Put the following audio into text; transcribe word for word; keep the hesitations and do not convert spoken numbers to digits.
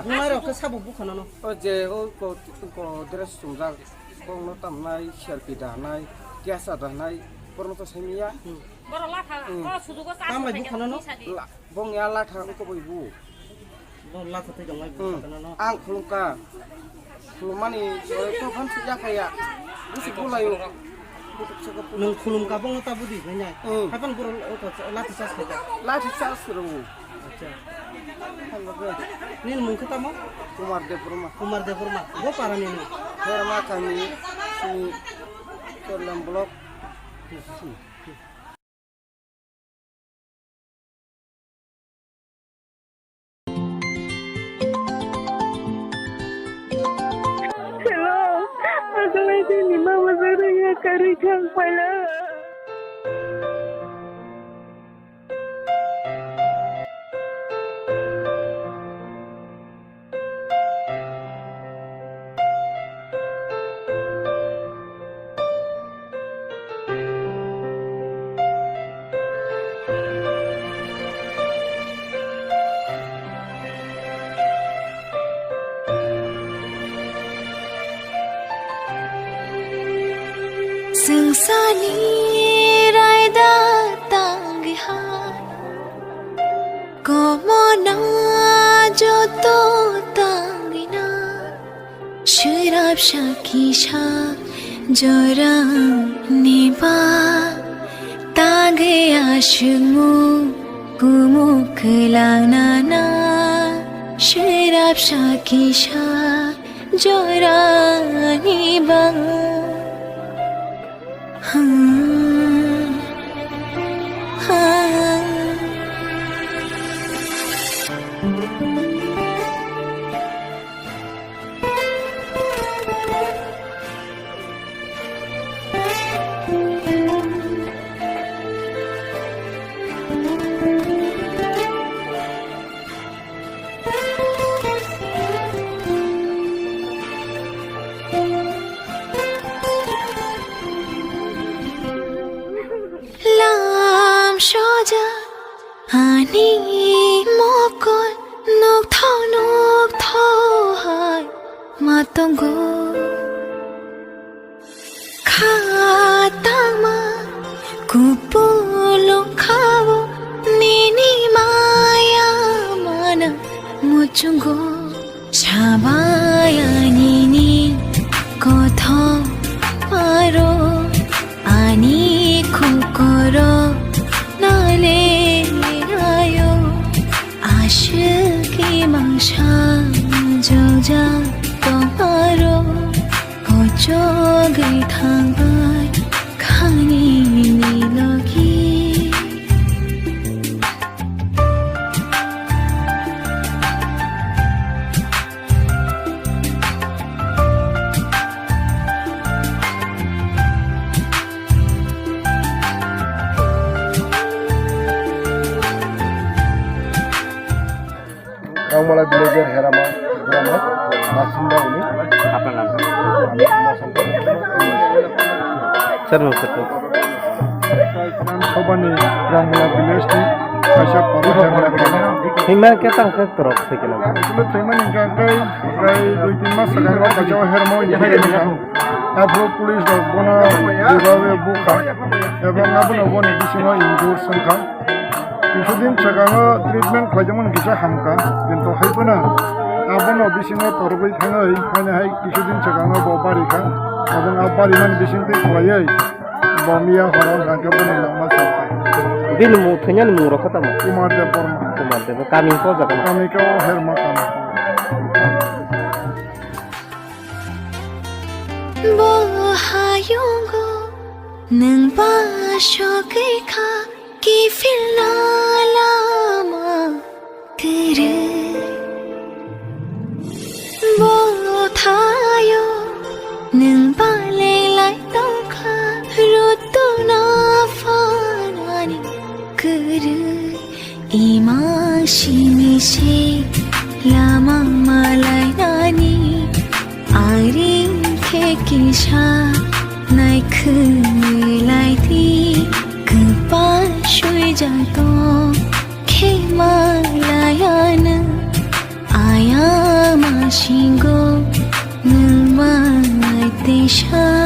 Bunai rok khe sabo bukhana no. O je o ko, ko dress chumjak, bongno tamnai, selfie danai, kesa danai, borno to saimiya. Hmm. Borok latha, hmm, o sujugo chance. Tambai bukhana no? La, bong ya latha ko bai bu. Bong latha tei tongnai bukhana no. Hmm. Ang khulumka. Khulumani, eh, to phan suya kaya. Busi bulayo. Nwng khulum ka bongno ta budi nai nai. Hmm. Hapan boro o to lathi charge khaida. Lathi charge rw. Acha. Nini mung khe tamo? Kumar Debbarma. Kumar Debbarma. Bo para nini? Herma kami, sini Kerlam block. Hello, aswk ni mama jora ya karwi thang pala. Swngcharni raida tangwi hai, komona joto tangwi na. Swrapsa kisa jorani ba tangwi aswkmung kumuk kwlangna na. Swrapsa kisa jorani ba. Lam soja ani mokol nokthok nokthok hai ma tongo. Kha tangma kupulung khao nini maya mana muchungo. Sabaya nini kothok maro ani khukoro nale rayo. Aswk imang sa jojak tongmaro. Kochogwi thangbai khani ni logi. Rangmala village er Herama gramo basinda uni. Sir, no, sir. Sabani Rangmala village ni kaisa paro Herama gramo. Hima ke tang ke torok se kena. Asle thwimani hwnkha khe prai dui tin mas swkango kaisa Herama uni. Aphuru police rok bono jebabe bukha ebong abono boni bisingo injure swngkha. Kisa din swkango treatment khlaijak mani kisa hamkha, kintu hai phano abono bisingo torogwi thangwi haino hai kisa din swkango bo barikha, aboni a barimani bisingtwi khlaiwi bo miya horo hwnkhe boni langma sakha. Bini mung, thwinani mung rok kha tamo? Kumar Debbarma. Kumar Debbarma. Kami ko jaga na? Kami ko Herma kami. Bo hayungo nwng ba sogwi kha kiphilna lama kwrwi. Bo thaio nwng ba lenglai tongkha rutuna phanani kwrwi. Imang simi se lama malainani, aring khe kisa naikhwlai di, kwpal swijak tong khe malaianw. Yama singo nwng bai teisa.